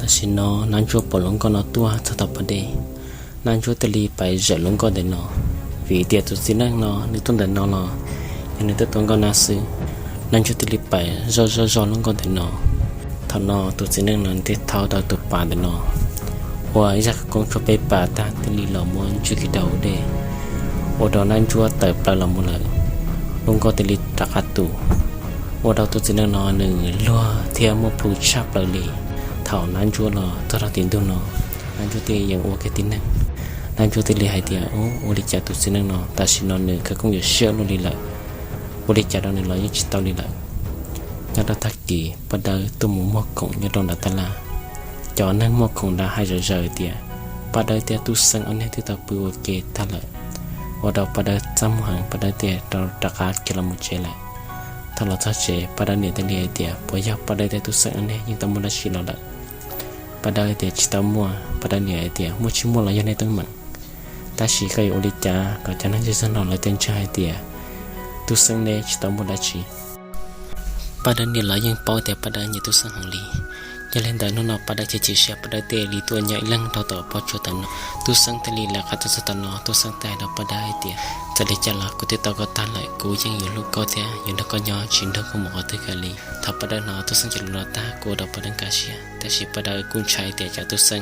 Tam sim no Nab Ntsuab pom lub nkoj no tuaj txog tom pas dej, Nab Ntsuab thiaj li pais zawm lub nkoj ntawm no, vim tias tus txiv neej no nws tuaj ntawm no los yog nws tuaj tua nkauj nab xwb. Nab Ntsuab thiaj li pais zoj zoj zoj lub nkoj ntawm no. Thaum no tus txiv neej no nws thiaj thau tau tus pas ntawm no ua ib zaj khawv koob tshuab peb pas tag thiaj li los muab ntswj kiag rau hauv dej, ua rau Nab Ntsuab tawm plaws los mus lawm. Lub nkoj thiaj li rov qab tu, ua rau tus txiv neej no nws luag thiab muaj plhu tshaj plaws li. Thaum Nab Ntsuab los txog rau tim ntug no, Nab Ntsuab thiaj yees ua kiag tib neeg. Nab Ntsuab thiaj li hais tias, Ub, ua li cas tus txiv neej no tam sim no nws khawv koob yuav siab luaj li lawm? Ua li cas rau nws los yeej tsis tau li lawm? Nyob rau tag kis Paj Dawb tuaj mus muag khoom nyob rau nram tab laj. Cov neeg muag khoom nrad hais zom zaws tias Paj Dawb thiab Tub Xeeb ob niag twb tau pw ua ke tag lawm, ua rau Paj Dawb txaj muag heev, Paj Dawb thiaj rov qab khiav los mus tsev lawm. Thaum los txog tsev, Paj Dawb niam thiaj li hais tias, Puas yog Paj Dawb thiab Tub Xeeb ob niag yeej tau muaj dab tsi los lawm? Paj Dawb tias, Tsis tau muaj. Paj Dawb niam hais tias, Muaj tsis muaj los yog nej teeb meem, tab sis koj yuav ua li cas kom cov neeg zej zog no lawv thiaj ntseeg hais tias Tub Xeeb neb tsis tau muaj dab tsi. Paj Dawb niam los yeej paub tias Paj Dawb nyiam Tub Xeeb heev li. Yog li ntawd hnub no Paj Dawb chim chim siab, Paj Dawb thiaj li tuaj nyob ib leeg rau tom pob tsuas tom no. Tub Xeeb thiaj li lawv qab tuaj txog tom no. Tub Xeeb thiaj hais rau Paj Dawb hais tias, Txawm li cas los kuv twb tau koj tag lawm, kuv yeej yuav hlub koj thiab yuav nrog koj nyob, tsis nrog koj mus qhov twg kiag li. Thaum Paj Dawb hnov Tub Xeeb cov lus no tag kuj ua rau Paj Dawb nkag siab, tab sis Paj Dawb kuj ntshai tias tsam Tub Xeeb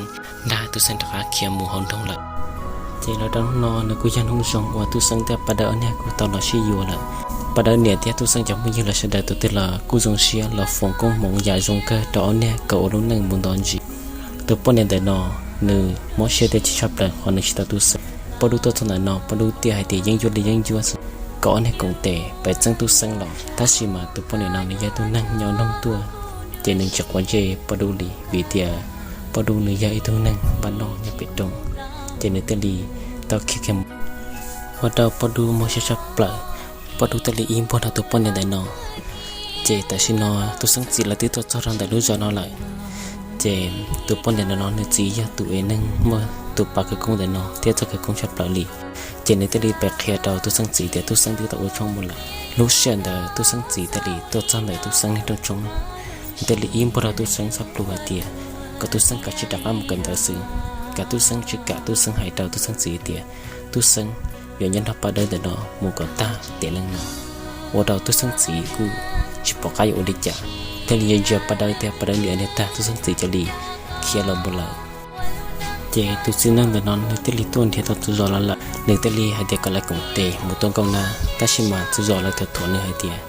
dag Tub Xeeb rov qab khiav mus hauv nroog lawm. Ces los rau hnub no nws kuj yog hnub zoo uas Tub Xeeb thiab Paj Dawb ob niag kuj tau los sib yuav lawm. Paj Dawb niam thiab Tub Xeeb cov phooj ywg los sawv daws tus twg los kuj zoo siab los foom koob hmoov yam zoo kawg rau ob niag kom ua lub neej mus nto ntsis. Tus poj niam ntawm no nws mob siab thiab chim tshaj plaws qhov nws tsis tau Tub Xeeb. Paj Dub tuaj txog ntawm no, Paj Dub thiaj hais tias yeeb ncuab li yeeb ncuab xwb, kom ob niag koom tes pais txeeb Tub Xeeb los. Tab sis mas tus poj niam no nws yog tus neeg nyob nroog tuaj, ces nws tsis quav ntsej Paj Dub li, vim tias Paj Dub nws yog ib tug neeg npaj noj nyob pem roob, ces nws thiaj li tau khiav kiag mus, ua rau Paj Dub mob siab tshaj plaws. Paj Dub thiaj li ib npuaj rau tus poj niam ntawm no. Ces tam sim no Tub Xeeb txiv lawv twb tuaj txog rau ntawm lub zos no lawm. Ces tus poj niam ntawm no nws txiv yog tus uas neeg muaj tus pas khawv koob ntawm no thiab txoj khawv koob tshaj plaws li. Ces nws thiaj li pais qhia rau Tub Xeeb txiv tias Tub Xeeb twb tau ua tshoob mus lawm. Lub sij hawm ntawd Tub Xeeb txiv thiaj li tuaj txog ntawm Tub Xeeb niag rooj tshoob, nws thiaj li ib npuaj rau Tub Xeeb txoj plhu hais tias kom Tub Xeeb kav tsij rov qab mus kawm ntawv xwb. Kom Tub Xeeb tsis kam, Tub Xeeb hais rau Tub Xeeb txiv tias Tub Xeeb yuav nyob nrog Paj Dawb ntawm no mus kom tag tiam neej no. Ua rau Tub Xeeb txiv kuj tsis pom qab yuav ua li cas, thiaj li ntsia ntsia Paj Dawb thiab Paj Dawb niam niag tag, Tub Xeeb txiv cia li khiav los mus lawm. Ces tus txiv neej ntawm no nws thiaj li tuaj nrhiav tau tus zos los lawm, nws thiaj li hais tias kom lawv koom tes mus tua nkauj nab. Tab sis mas tus zos lawv thuam thuam nws hais tias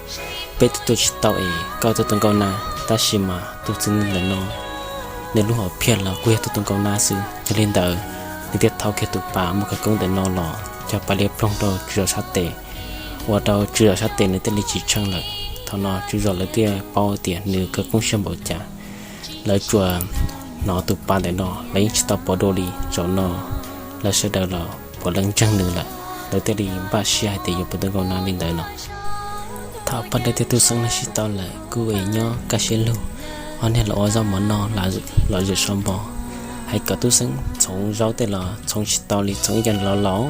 peb twb tua tsis tau es koj tuaj tua nkauj nab. Tab sis mas tus txiv neej ntawm no nws lub hom phiaj los kuj yog tuaj tua nkauj nab xwb. Yog li ntawd nws thiaj thau kiag tus pas muaj khawv koob ntawm no los cog pas liab ploog rau tswv zos sab tes, ua rau tswv zos sab tes nws thiaj li tsis tsheej lawm. Thaum no tswv zos lawv thiaj paub tias nws khawv koob siab npaum cas. Lawv tsuas hnov tus pas ntawm no lawv yeej tsis tau pom dua li. Zaum no lawv sawv daws los puav leej ntseeg nws lawm, lawv thiaj li npaj siab hais tias yuav mus tua nkauj nab li ntawd no. Thaum Paj Dawb thiab Tub Xeeb no sib tau lawm kuj es nyob kaj siab lug, ob niag los ua zaub mov noj, los zwm so npo. Hais kom Tub Xeeb txhoov zaub tej los txhoov tsis tau li, txhoov ib co los laus,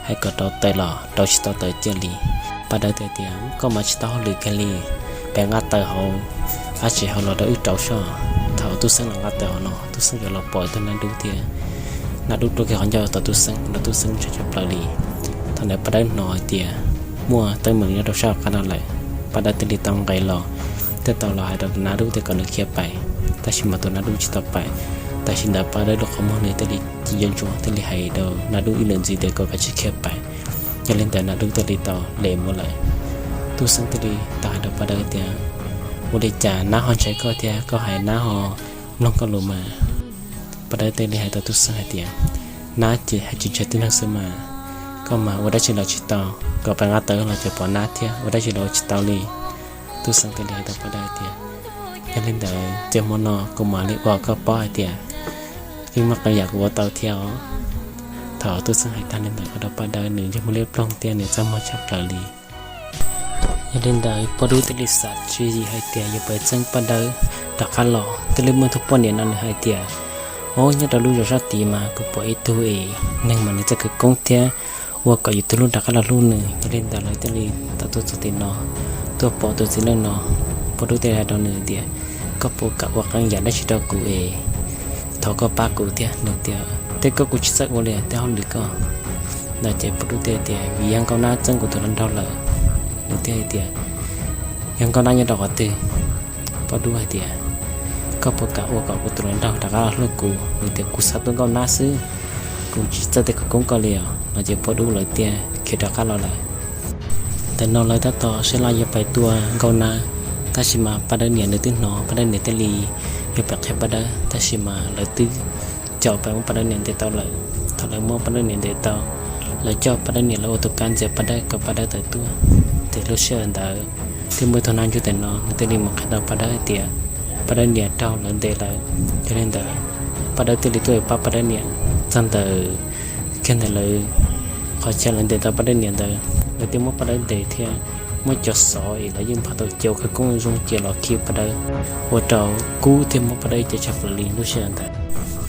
hais kom rau taws los rau tsis tau taws tiag li. Paj Dawb thiaj tias, Koj mas tsis tau hauj lwm kiag li, peb nqa taws hauv dab tsi hauv los rau wb rau soj. Thaum Tub Xeeb los nqa taws hauv no, Tub Xeeb yuav los pom tus nab dub thiab. Nab dub rau kiag qhov ncauj tom Tub Xeeb, ua rau Tub Xeeb ntshai tshaj plaws li. Thaum ntawd Paj Dawb hnov hais tias muaj teeb meem nyob rau sab qab no lawm, Paj Dawb thiaj li tau nqes los, thiaj tau los hais rau tus nab dub tias kom nws khiav pais. Tab sis mas tus nab dub tsis tau pais. Tam sim ntawd Paj Dawb lub qhov muag nws thiaj li ci ntsuab ntsuab, thiaj li hais rau nab dub ib lwm ntxiv tias kom kav tsij khiav pais. Yog li ntawd nab dub thiaj li tau les mus lawm. Tub Xeeb thiaj li tau hais rau Paj Dawb tias, Ua li cas nab ho ntshai koj thiab koj hais nab ho mloog koj lus mas? Paj Dawb thiaj li hais rau Tub Xeeb hais tias, Nab ces hais tsis ntshai tib neeg xwb mas, koj mas ua dab tsi los tsis tau, kom peb nqa taws los ces pom nab thiab, ua dab tsi los ua tsis tau li. Tub Xeeb thiaj li hais rau Paj Dawb tias, Yog li ntawd ces hmo no kuv mam li ua koj paub hais tias yeej muaj qee yam kuv ua tau thiab os. Thaum Tub Xeeb hais tag li ntawd ua rau Paj Dawb nws ntsej muag liab ploog thiab nws txaj muag tshaj plaws li. Yog li ntawd Paj Dub thiaj li xav tswv yim hais tias yuav pais txeeb Paj Dawb rov qab los. Thiaj li muaj tus poj niam no nws hais tias, Au, nyob rau lub zos sab tid mas kuv pom ib tug es neeg mas nws txoj khawv koob thiab ua kom yus tus hlub rov qab los hlub nws. Yog li ntawd lawv thiaj li tau tuaj txog tim no, tuaj pom tus txiv neej no. Paj Dub thiaj li hais rau nws tias, Koj puas kam ua qee yam dab tsi rau kuv es thov koj pab kuv thiab. Nws tias, tej koj kuv tsis txawj ua li tej hauj lwm koj. No ces poj dub thiaj tias, vim yog nkauj nab txeeb kuv tus hluas nraug lawm. Nws thiaj hais tias, yog nkauj nab nyob rau qhov twg? Poj dub hais tias, koj puas kam ua kom kuv tus hluas nraug rov qab los hlub kuv? Nws tias, kuv xav tua nkauj nab xwb, kuv tsis txawj tej khawv koob koj li os. No ces poj dub lawv thiaj khiav rov qab los lawm. Ntawm no lawv tab tom sab laj yuav pais tua nkauj nab, tab sis mas paj dawb niam nws twb hnov, paj dawb niam thiaj li yuav pais qhia paj dawb, tab sis mas lawv twb caum pais muab paj dawb niam ntes tau lawm. Thaum lawv muab paj dawb niam ntes tau, lawv coj paj dawb niam los ua tus kab ntxias paj dawb kom paj dawb tawm tuaj. Ces lub sij hawm ntawd thiaj muaj ib tug nab ntsuab ntawm no nws thiaj li mus qhia rau paj dawb hais tias paj dawb niam raug lawv ntes lawm. Yog li ntawd paj dawb thiaj li tuaj pab paj dawb niam txog ntawm kiag ntawm lawv qhov chaw lawv ntes tau paj dawb niam ntawd, lawv thiaj muab paj dawb ntes thiab muab cov xov es lawv yeej npaj tau cov khawv koob zoo cia los khi paj dawb, ua rau kub thiab mob paj dawb ib ce tshaj plaws li lub sij hawm ntawd.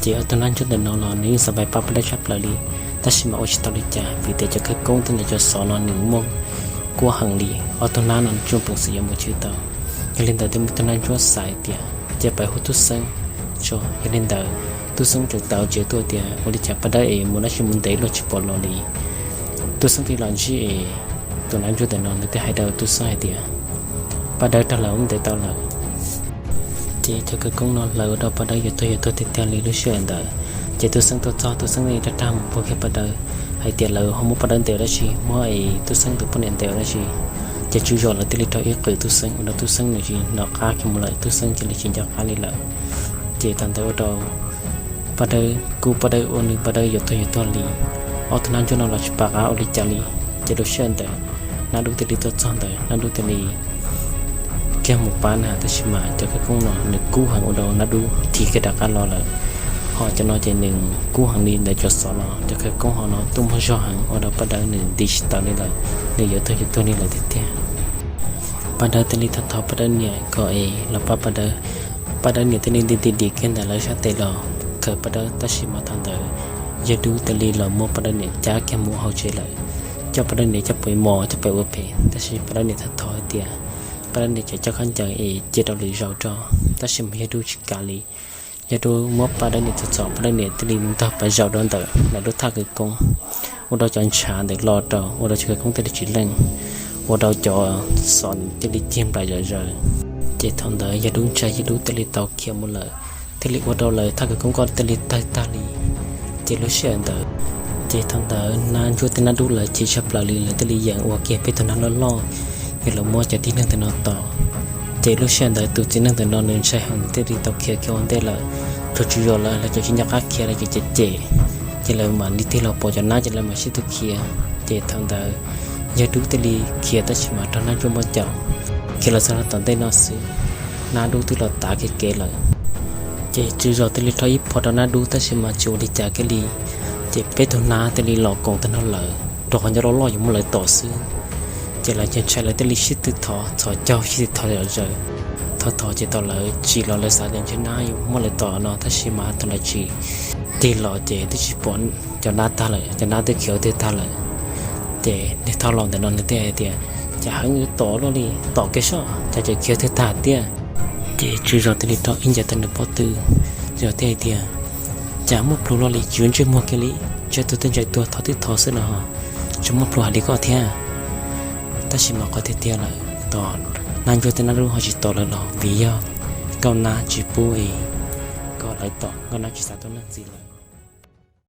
Ces ob tug nab ntsuab ntawm no los nws yeej xav pab paj dawb tshaj plaws li, tab sis mas ua tsis tau li cas vim tias cov khawv koob thiab ntawm cov xov no nws muaj kub heev li, ob tug nab no tsuj peev xwm yuav mus chwv tau. Yog li ntawd thiaj muaj ib tug nab ntsuab xav tias cia pab hu tub xeeb tso. Yog li ntawd tub xeeb tseem tav tsev tuaj tias ua li cas paj dawb es mus dab tsi mus ntev luaj tsis pom los li. Tub xeeb thiaj los ntsib es tus nab ntsuab ntawm no nws thiaj hais rau tub xeeb hais tias paj dawb raug lawv muab ntes tau lawm. Ces cov khawv koob no hlawv ua rau paj dawb yuav tuag yuav tuag tiag tiag li lub sij hawm ntawd. Ces tub xeeb tuaj txog tub xeeb thiaj rag rag mus puag kiag paj dawb hais tias lawv ho muab paj dawb ntes ua dab tsi, muab es tub xeeb tus poj niam ntes ua dab tsi. Ces tswv zos lawv thiaj li rau ib qwm tub xeeb ua rau tub xeeb nws tsis nco qab kiag mus lawm, tub xeeb cia li tsis nco qab li lawm. Ces thaum ntawd ua rau paj dawb kub paj dawb ua nws paj dawb yuav tuag yuav tuag li. Ob tug nab ntsuab no los tsis pom qab ua li cas li. Ces lub sij hawm ntawd nab dub thiaj li tuaj txog ntawd nab dub thiaj li kiag mus pab na, tab sis mas cov khawv koob no nws kub heev ua rau nab dub thim kiag rov qab los lawm. Ho cov no ces nws kub heev li ntawm cov xov no, cov khawv koob ho no tuaj muaj zog heev ua rau paj dawb nws nti tsis taus li lawm, nws yuav tuag yuav tuag li lawm tiag tiag. Paj dawb thiaj li thov thov paj dawb niam kom es los pab paj dawb. Paj dawb niam thiaj li nti nti dim kiag ntawm lawv sab tes los khaws paj dawb, tab sis mas thaum ntawd yawg dub thiaj li los muab paj dawb niam cab kiag mus hauv tsev lawm, coj paj dawb niam coj pais mos coj pais ua phem, tab sis paj dawb niam thov thov hais tias paj dawb niam tseem coj khaub ncaws es cia rau lwm zaus tso, tab sis mas yawg dub tsis kam li. Yawg dub muab paj dawb niam txhom txhom, paj dawb niam thiaj li ntog pas zaum rau ntawm lawv lub thaj khawv koob, ua rau cov ntshav ntawd lo rau, ua rau cov khawv koob thiaj li tsis leej, ua rau cov xov thiaj li cig nplaim zom zaws. Ces thaum ntawd yawg dub ntshai, yawg dub thiaj li tau khiav mus lawm, thiaj li ua rau lawv thaj khawv koob ko thiaj li tawg tag li. Ces lub sij hawm ntawd, ces thaum ntawd nab ntsuab thiab nab dub lawv chim tshaj plaws li, lawv thiaj li yeem ua kiag peb tug nab loj loj, yuav los muab cov tib neeg ntawm no tom. Ces lub sij hawm ntawd tus txiv neej ntawm no nws ntshai heev, nws thiaj li tau khiav kiag ua ntej lawm. Tsuas tswv zos lawv, lawv cov tsis nco qab khiav lawv ces cem cem, ces lawv mam li tig los pom cov nab ces lawv mam sib tw khiav. Ces thaum ntawd yawg dub thiaj li khiav tab sis mas raug nab ntsuab muab caum, khiav los txog rau tom ntej no xwb, nab dub twb los tav kiag kev lawm. Ces tswv zos thiaj li rho ib phom rau nab dub tab sis mas tsis ua li cas kiag li. Ces peb tug nab thiaj li los koom tag nrho lawm rau qhov ncauj loj loj yuav muab lawv tom xwb. Ces lawv ntshai ntshai lawv thiaj li sib tw thov, txhos caug sib tw thov zom zaws. Thov thov ces thaum lawv tsim los lawv xav tias ntshe nab yuav muab lawv tom no, tab sis mas thaum lawv tsim tig los ces twb tsis pom cov nab tag lawm, cov nab twb khiav twg tag lawm. Ces niag thauj laus ntawm no nws thiaj hais tias, cas heev yuav tom luaj li, tom kiag sob, cas tseem khiav twg tag tiag. Ces tswv zos thiaj li rho ib ncaws tau nws pob tw, tswv zos thiaj hais tias, cas muaj plhus luaj li, tsis yuav ntsej muag kiag li, ntshe tus twg ntshai tuag thov twb thov xwb no, tsis muaj plhus hais li koj thiab. Tab sis mas qhov tiag tiag lawm, tom nab ntsuab thiab nab dub ho tsis tom lawv los vim yog nkauj nab tsis pub es kom lawv tom, nkauj nab tsis xav tuaj neeg ntxiv lawm.